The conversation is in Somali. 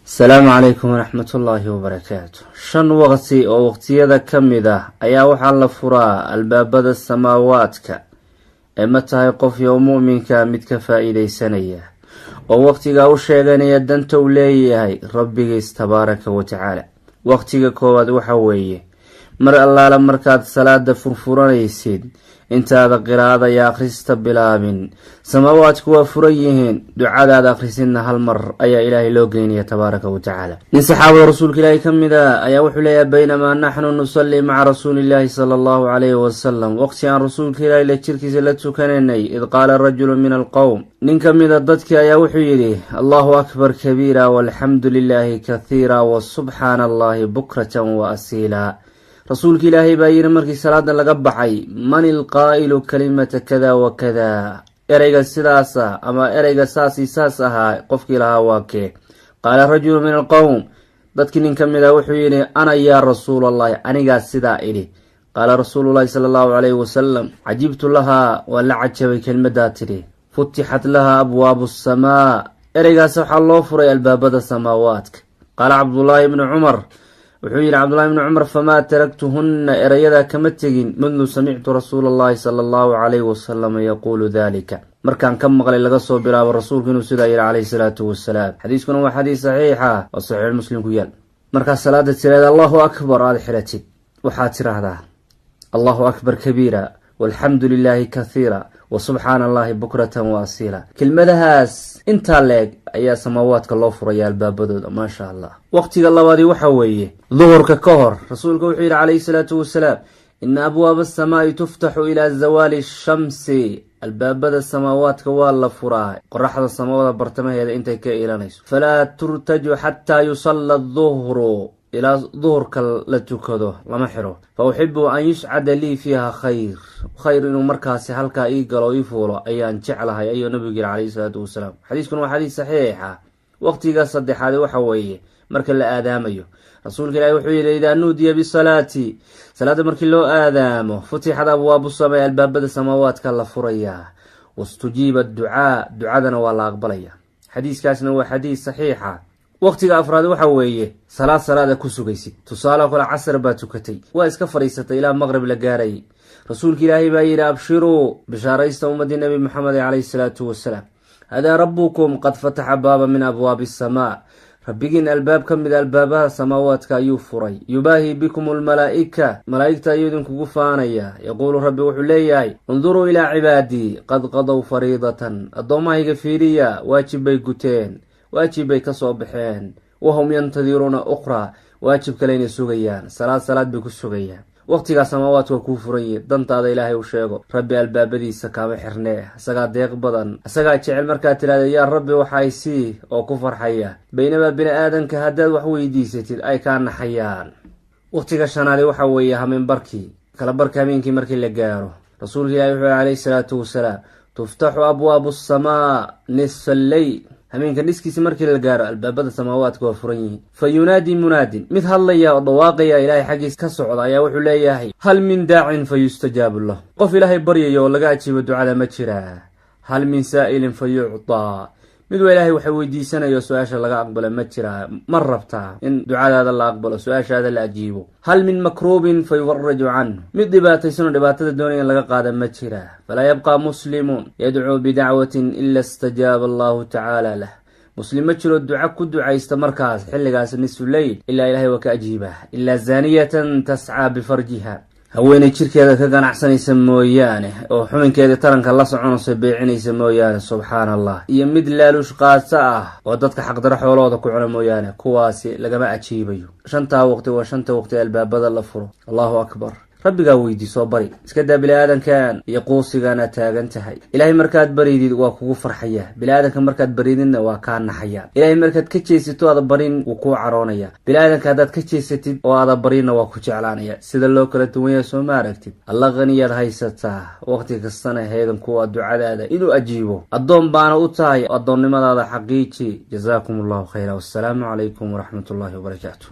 Asalaamu calaykum waraxmatullaahi wabarakaatu. Shan waqti oo waqtiyada ka mid ah ayaa waxaa la furaa albaabada samaawaadka. Ee ma tahay qof iyo mu'minka mid ka faa-iideysanaya oo waqtigaa u sheeganaya danta uu leeyahay Rabbigiis tabaaraka wa tacaala? Waqtiga koowaad waxa weeye mar allaala markaad salaada furfuranaysid, intaada qiraa'ada iyo akhrista bilaabin. Samaawaadku waa furan yihiin, ducadaada akhrisidna hal mar ayaa Ilaahay loo geynaya tabaaraka wa tacaala. Nin saxaabada Rasuulka Ilaahay ka mid a ayaa wuxuu leeyahay: "Baynamaa naxnu nusalli maca Rasuulillaahi sala Allahu calayhi wasalam," waqti aan Rasuulka Ilaahay la jirkiisa la tukanaynay, "id qaala rajulu min alqowm," nin ka mida dadkii ayaa wuxuu yidhi: "Allahu akbar kabiira, walxamdu lilaahi kathiira, wa subxaana Allahi bukratan wa asiila." Rasuulka Ilaahay baa yidhi markii salaada laga baxay: "Man ilqaa'ilu kalimata kada wa kada? Ereyga sidaasa ama ereyga saasii saas ahaa qofkii lahaa waa kee?" Qaala rajulu min alqowm, dadkii nin ka mid ah wuxuu yidhi: "Ana yaa Rasuul Allahi, anigaa sidaa idhi." Qaala Rasuulullahi sala Allahu calayhi wasalam: "Cajibtu lahaa," waa la cajabay kelmaddaa tidhi. "Futixat laha abwaabu asamaa," ereygaas waxaa loo furay albaabada samaawaadka. Qaala Cabdullaahi ibnu Cumar, wuxuu yidhi Cabdullahi ibni Cumar: "Famaa taraktuhunna," erayadaa kama tegin, "mundu samictu Rasuula Allahi sala Allahu calayhi wasalam yaquulu dalika," markaan ka maqlay laga soo bilaabo Rasuulku inuu sidaa yidhi calayhi salaatu wasalaam. Xadiiskuna waa xadiis saxiixa oo Saxiix Muslim ku yaal. Markaa salaada tiraada Allahu akbar aada xiratid, waxaad tiraahdaa: "Allahu akbar kabiira, walxamdu lilaahi kathiira, wa subxaana Allahi bukratan wa asiila." Kelmadahaas intaa leeg ayaa samaawaadka loo furaya albaabadooda, maasha Allah. Waqtiga labaadi waxa weeye duhurka ka hor. Rasuulka wuxuu yidhi calayhi salaatu wasalaam: "Ina abwaaba asamaai tuftaxu ilaa zawaali shamsi," albaabada samaawaadka waa la furaa qoraxda samada bartamaheeda intay ka iilanayso. "Falaa turtaju xataa yusalla duhru," ilaa duhurka la tukado lama xiro. "Fa uxibu an yuscada lii fiiha khayr," khayr inuu markaasi halkaa ii galo, ii fuulo ayaan jeclahay, ayuu Nabigu yiri calayhi salaatu wasalaam. Xadiiskuna waa xadiis saxiixa. Waqtiga saddexaad waxa weeye marka la aadaamayo. Rasuulka Ilahi wuxuu yidhi: "Idaa nuudiya bisalaati," salaadda markii loo aadaamo, "futixad abwaabu samay," albaabada samaawaadka la furayaa, "wastujiiba ducaa," ducadana waa la aqbalaya. Xadiiskaasna waa xadiis saxiixa. Waqtiga afraad waxa weeye salaad salaada ku sugaysid. Tusaale kale, casar baa tukatay, waa iska fadhiisatay ilaa maqrib la gaarayay. Rasuulka Ilaahay baa yidhi: "Abshiruu," bishaaraysta ummadii Nebi Maxamed calayhi salaatu wasalaam, "hadaa rabbukum qad fataxa baaba min abwaabi asamaa," Rabbigiin albaab ka mid albaabaha samaawaadka ayuu furay. "Yubaahi bikum almalaa'ika," malaa'igta ayuu idinkugu faanaya. "Yaquulu," Rabbi wuxuu leeyahay: "Unduruu ilaa cibaadii qad qadow fariidatan," addoommahayga fiiriya, waajib bay guteen, waajib bay ka soo baxeen. "Wahum yantadiruuna ukhraa," waajib kaleyna sugayaan, salaad salaad bay ku sugayaan. Waqtigaa samaawaadka waa kuu furan yihi. Dantaada Ilaahay u sheego, Rabbi albaabadiisa kaama xirnee. Isagaa deeq badan, isagaa jecel markaad tidhahda "Yaa Rabbi, waxay sii," oo ku farxaya, baynamaa bini aadanka haddaad wax weydiisatid ay kaa naxayaan. Waqtiga shanaadi waxa weeye hameenbarkii, kalabarka habeenkii markii la gaaro. Rasuulka Ilahi wuxuu calayhi salaatu wasalaam: "Tuftaxu abwaabu asamaa nisfa alleyl," habeenka niskiisa markii la gaaro albaabada samaawaadka waa furan yihiin. "Fa yunaadi munaadin," mid hadlaya oo dhawaaqaya Ilaahay xaggiis ka socda ayaa wuxuu leeyahay: "Hal min daacin fa yustajaabu lah?" Qof Ilaahay baryaya oo laga ajiibo ducada ma jiraa? "Hal min saa'ilin fa yuctaa?" Mid waa Ilaahay waxa weydiisanayo, su-aasha laga aqbalo ma jiraa? Ma rabtaa in ducadaada la aqbalo, su-aashaada la ajiibo? "Hal min makruubin fa yufaraju canhu?" Mid dhibaataysanoo dhibaatada doonaya in laga qaada ma jiraa? "Falaa yabqaa muslimun yadcuu bidacwatin ila istajaaba Allahu tacaala lah," muslim ma jiro duco ku ducaysta markaas xilligaas nisfu leyl ilaa Ilahay waa ka ajiibaa, "ilaa zaaniyatan tascaa bifarjiha," haweeney jirkeeda ka ganacsanaysa mooyaane, oo xubinkeeda taranka la soconaysa, beecinaysa mooyaane, subxaana Allah, iyo mid laaluush qaata ah oo dadka xaqdaro xoolahooda ku cuna mooyaane, kuwaasi lagama ajiibayo. Shantaa waqti waa shanta waqti albaabada la furo. Allahu akbar. Rabbigaa weydiisoo bari, iska daa bini-aadankan iyo quusigaana taagan tahay. Ilaahay markaad baridid waa kugu farxaya, bini-aadanka markaad barididna waa kaa naxaya. Ilaahay markaad ka jeesato aada barin, wuu kuu caroonaya. Bini-aadanka haddaad ka jeesatid oo aada barinna, waa ku jeclaanaya. Sida loo kala duwan yahay soo ma aragtid? Alla qaniyaad haysataa, waqti kastana heegan kuwa ducadaada inuu ajiibo, addoon baana u tahay, addoonnimadaada xaqiiji. Jazaakum Allahu khayra, wassalaamu calaykum waraxmat ullahi wabarakaatu.